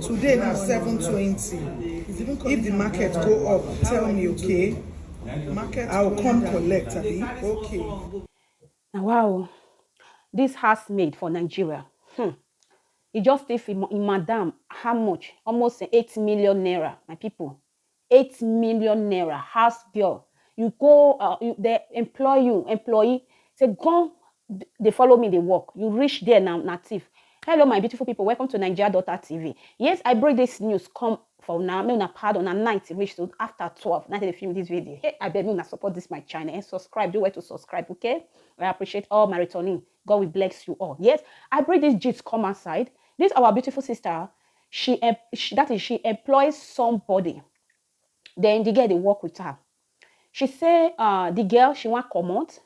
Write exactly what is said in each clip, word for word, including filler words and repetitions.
Today na seven twenty. If the market go up, tell me, okay? Market I will come collect, abi? Okay. Na wow, this housemaid for Nigeria, hmm, e just thief im, im madam how much? Almost eight million naira, my people. Eight million naira, house girl. You go, uh, you, they employ you, employee, say, "Go, d- dey follow me, dey work." You reach there now, na thief. Hello, my beautiful people. Welcome to Nigeria Daughter T V. Yes, I bring this news come for now. Me una pardon, na night reach to after twelve. Now they film this video. Hey, I beg me una support this my channel and subscribe. Do where to subscribe, okay? I appreciate all my returning. God will bless you all. Yes, I bring this gist come outside. This our beautiful sister. She, em- she that is she employs somebody. Then the girl they work with her. She say, uh, the girl she want come out.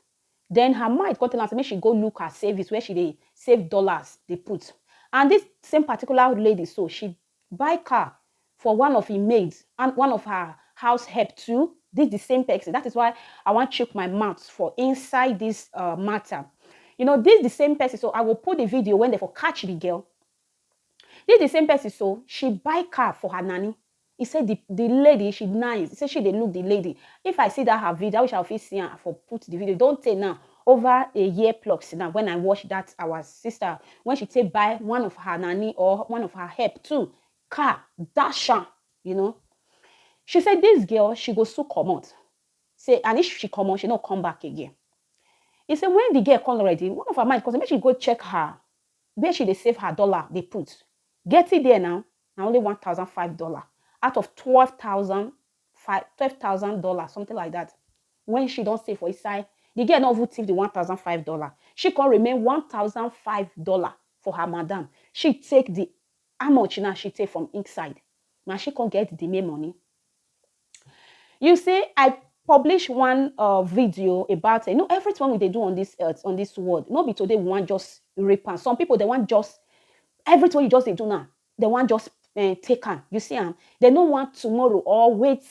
Then her mind got tell am say make she go look her savings where she dey save dollars they put. And this same particular lady, so she buy car for one of her maids and one of her house help too. This the same person. That is why I want check my mouth for inside this uh, matter. You know, this the same person. So I will put the video when they for catch the girl. This the same person. So she buy car for her nanny. He said the, the lady, she nice. He said she dey look the lady. If I see that her video, I wish I fit see her for put the video. Don't say now. Over a year plus now when I watch that our sister, when she take buy one of her nanny or one of her help too, car, dash am, you know. She said this girl, she go soon comot. Say, and if she comot, she no come back again. He said when the girl come already, one of her mind come say make she go check her where she dey save her dollar dey put. Get it there now, na only one thousand five dollar out of twelve thousand five, twelve thousand dollar, something like that. When she don save for inside, the girl no even thief the one thousand five dollar. She come remain one thousand five dollar for her madam. She take the, how much now she take from inside. Now she come get the main money. You see, I publish one uh, video about, you know, everything we dey do on this earth, on this world. No be today we want just rape am. Some people they want just everything you just dey do now. They want just uh, take am. You see am. They no want tomorrow or wait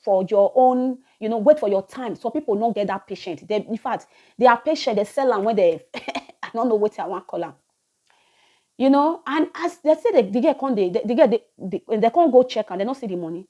for your own, you know, wait for your time. Some people no get that patient. They, in fact, they are patient. They sell am when they, I don't know what I want call am. You know, and as they say the, the girl come, they, the, the girl, they, they, they can't go check and they don't see the money.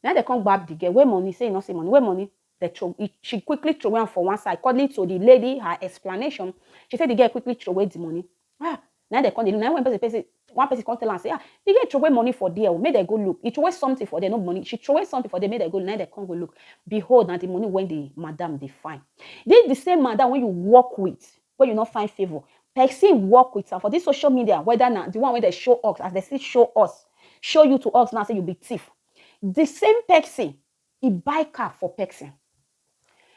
Now they can't grab the girl. Where money? Say you not see money. Where money? They throw, it, she quickly throw am for one side. According to the lady, her explanation, she said the girl quickly throw away the money. Ah, now they come. Now when person, person, one person come tell am say, ah, the girl throw away money for there. Make they go look. He throw away something for there, no money. She throw away something for there. Make they go. Now they come go look. Behold, now the money when the madam they find. This the same madam when you work with, when you not find favor. Person work with her for this social media, whether na the one where they show us, as they still show us, show you to us now, say you be thief. The same person, he buy car for person.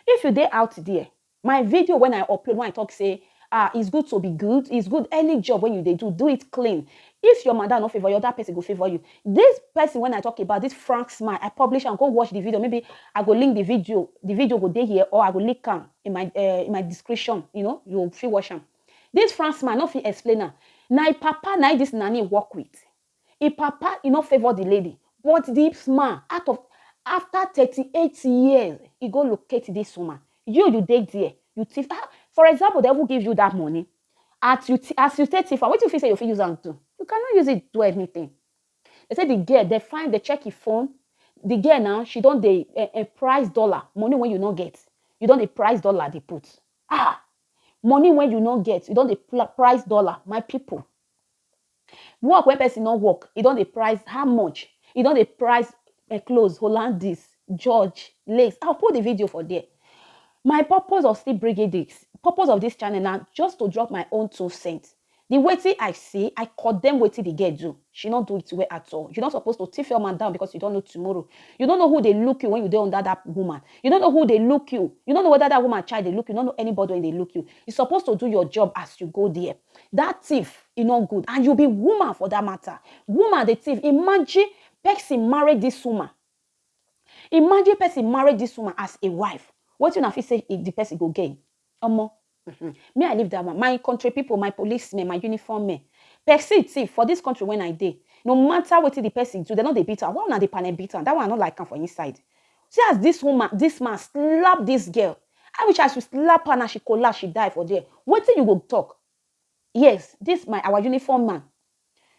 If you dey out there, my video when I upload, when I talk say, ah, it's good to be good, it's good any job when you dey do, do it clean. If your madam no favor you, that person go favor you. This person when I talk about, this Frank Smile, I publish and go watch the video. Maybe I go link the video, the video go dey here, or I go link am in my uh, in my description. You know, you fit watch am. This Frank Smile no fit explain am. Na him papa na him this nanny work with. Him papa, he no favor the lady, but this man, out of, after thirty-eight years, he go locate this woman. You, you dey there, you thief. Ah, for example, they will give you that money. As you th- as you take thief, what you feel say you fit use am do? You cannot use it do anything. They say the girl, they find, they check his phone. The girl now, she don't dey uh, uh, price dollar. Money when you no get, you don't dey price dollar they put. Ah, money when you no get, you don't dey pl- price dollar. My people, work when person no work, you don't dey price how much? You don't dey price uh, clothes, Hollandis, George, lace. I'll put the video for there. My purpose of still bringing this, purpose of this channel now, just to drop my own two cents. The wetin I see, I condemn wetin the girl do. She not do it well at all. You're not supposed to thief your man down because you don't know tomorrow. You don't know who they look you when you dey under that woman. You don't know who they look you. You don't know whether that woman child they look you. You don't know anybody when they look you. You're supposed to do your job as you go there. That thief, e no good. And you be woman for that matter. Woman, the thief. Imagine person marry this woman. Imagine person marry this woman as a wife. What you fit say if the person go gain? Omo. Mhm. Me, I leave that one. My country people, my policemen, my uniform men. Person thief for this country when I dey. No matter what the person do, they not they beat her. Why not they panel beat her? That one I not like am for inside. See as this woman, this man slap this girl. I wish I should slap her and she collapse, she die for there. What do you go talk? Yes, this my our uniform man.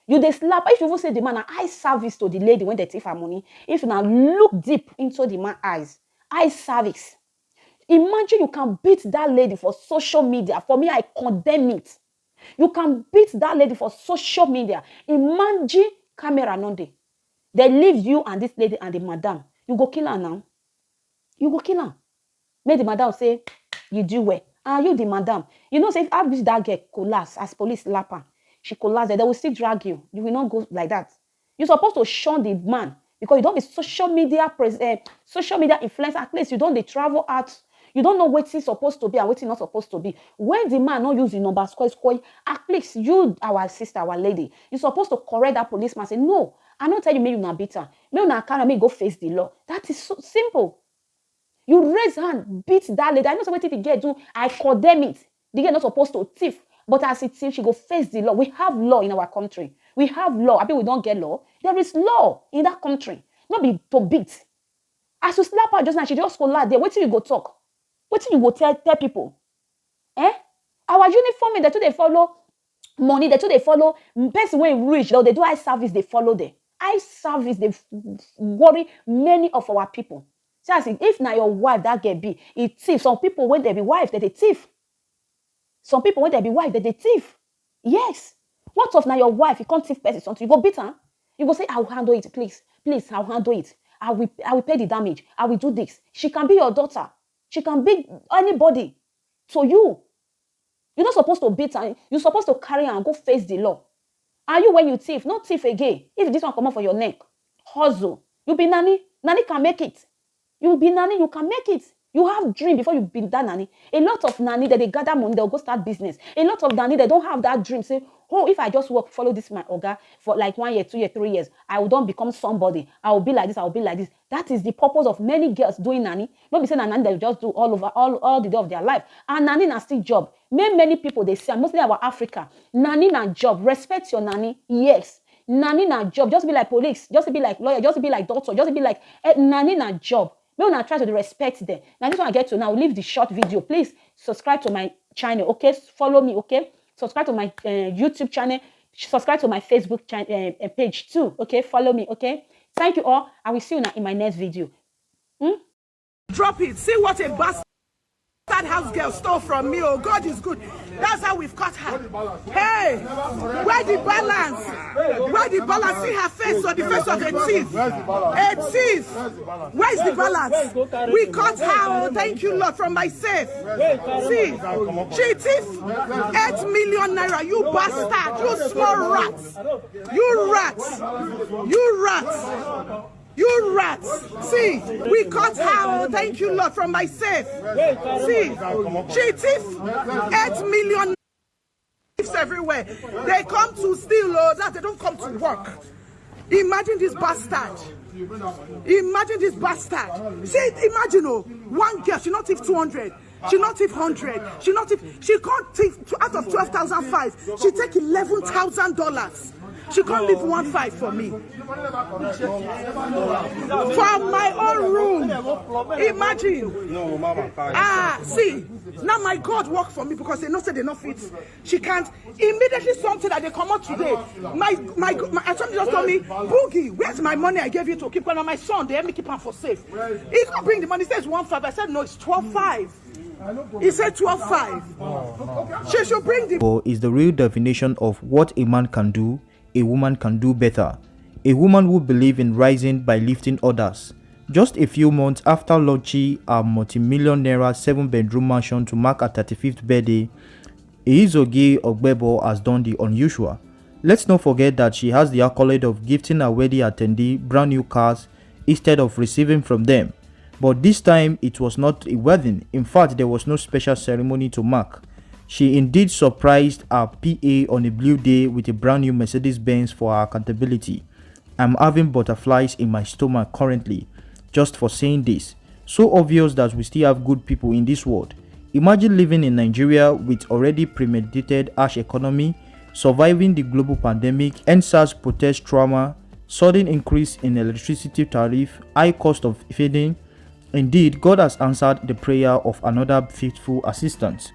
You dey slap. If you even say the man na eye service to the lady when they thief her money, if you now look deep into the man eyes, eye service. Imagine you can beat that lady for social media. For me, I condemn it. You can beat that lady for social media. Imagine camera no dey. They leave you and this lady and the madam. You go kill her now. You go kill her. Make the madam say, "You do well." Are you the madam? You know, say if I wish that girl collapse as police slap her, she collapse, they will still drag you. You will not go like that. You're supposed to shun the man because you don't be social media pres- uh, social media influencer. At least you don't dey travel out. You don't know wetin supposed to be and wetin not supposed to be. When the man not use the number square square, at least you, our sister, our lady, you supposed to correct that policeman. Say, "No, I not tell you make you na beat am. Make una carry me go face the law." That is so simple. You raise hand, beat that lady. I know something the girl do. I condemn it. The girl not supposed to thief. But as it seems, she go face the law. We have law in our country. We have law. I mean, we don't get law. There is law in that country. Not be to beat. As you slap her just now, she just go lie there. Wetin you go talk? Wetin you go tell tell people? Eh? Our uniform, they too they follow money, they too they follow person when rich, though they do eye service, they follow them. Eye service, they worry many of our people. See, as if na your wife that girl be, it thief. Some people when they be wife, that they thief. Some people when they be wife, that they thief. Yes. What of now your wife? You can't thief person something. You go beat her. You go say, "I will handle it, please. Please, I will handle it. I will I will pay the damage. I will do this." She can be your daughter. She can be anybody to you. You're not supposed to beat her. You're supposed to carry her and go face the law. Are you when you thief? Not thief again. If this one come up for your neck, hustle. You be nanny. Nanny can make it. You be nanny, you can make it. You have dream before you be that nanny. A lot of nanny that they gather money, they'll go start business. A lot of nanny they don't have that dream. Say, "Oh, if I just work, follow this my oga for like one year, two year, three years, I will don't become somebody. I will be like this, I will be like this." That is the purpose of many girls doing nanny. Not be saying nanny they just do all over all, all the day of their life. And nanny na still job. Many many people they say, mostly our Africa, nanny na job. Respect your nanny. Yes. Nanny na job. Just be like police. Just be like lawyer. Just be like doctor. Just be like eh, nanny na job. Make una try to dey respect them. Now this one I get to now. Leave the short video. Please subscribe to my channel, okay? Follow me, okay? Subscribe to my uh, YouTube channel. Subscribe to my Facebook channel uh, page too, okay? Follow me, okay? Thank you all. I will see you now in my next video. Hmm? Drop it. See what a bastard house girl stole from me. Oh, God is good. That's how we've caught her. Hey, where the balance? Where the balance? See her face on the face of a thief. A thief. Where's the balance? We caught her. Oh, thank you, Lord, from my safe. See, she thief eight million naira. You bastard. You small rats. You rats. You rats. You rats! See, we caught her. Oh, thank you, Lord, from my safe. See, she thief eight million thieves everywhere. They come to steal, oh, that they don't come to work. Imagine this bastard. Imagine this bastard. See, imagine, oh, one girl, she not thief two hundred. She not thief hundred. She not thief. She can't thief out of twelve thousand five. She take eleven thousand dollars. She can't leave one five for me. For my own room. Imagine. Ah, see. Now my God work for me because they know say they not fit. She can't. Immediately something that they come out today. My my my attorney just told me, "Boogie, where's my money I gave you to keep?" When my son, they help me keep am for safe. He can't bring the money. He says one five. I said, "No, it's twelve five." He said twelve five. She should bring the Or is the real definition of what a man can do, a woman can do better. A woman who believes in rising by lifting others. Just a few months after launching a multi-million naira seven-bedroom mansion to mark her thirty-fifth birthday, Izogi Ogbebo has done the unusual. Let's not forget that she has the accolade of gifting her wedding attendee brand new cars instead of receiving from them. But this time, it was not a wedding. In fact, there was no special ceremony to mark. She indeed surprised her P A on a blue day with a brand new Mercedes Benz for her accountability. I'm having butterflies in my stomach currently, just for saying this. So obvious that we still have good people in this world. Imagine living in Nigeria with already premeditated harsh economy, surviving the global pandemic, EndSARS protest trauma, sudden increase in electricity tariff, high cost of feeding. Indeed, God has answered the prayer of another faithful assistant.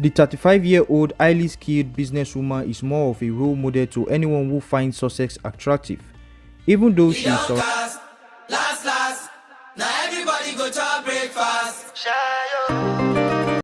The thirty-five-year-old highly skilled businesswoman is more of a role model to anyone who finds success attractive. Even though she is sur- Last, last, now everybody go to breakfast.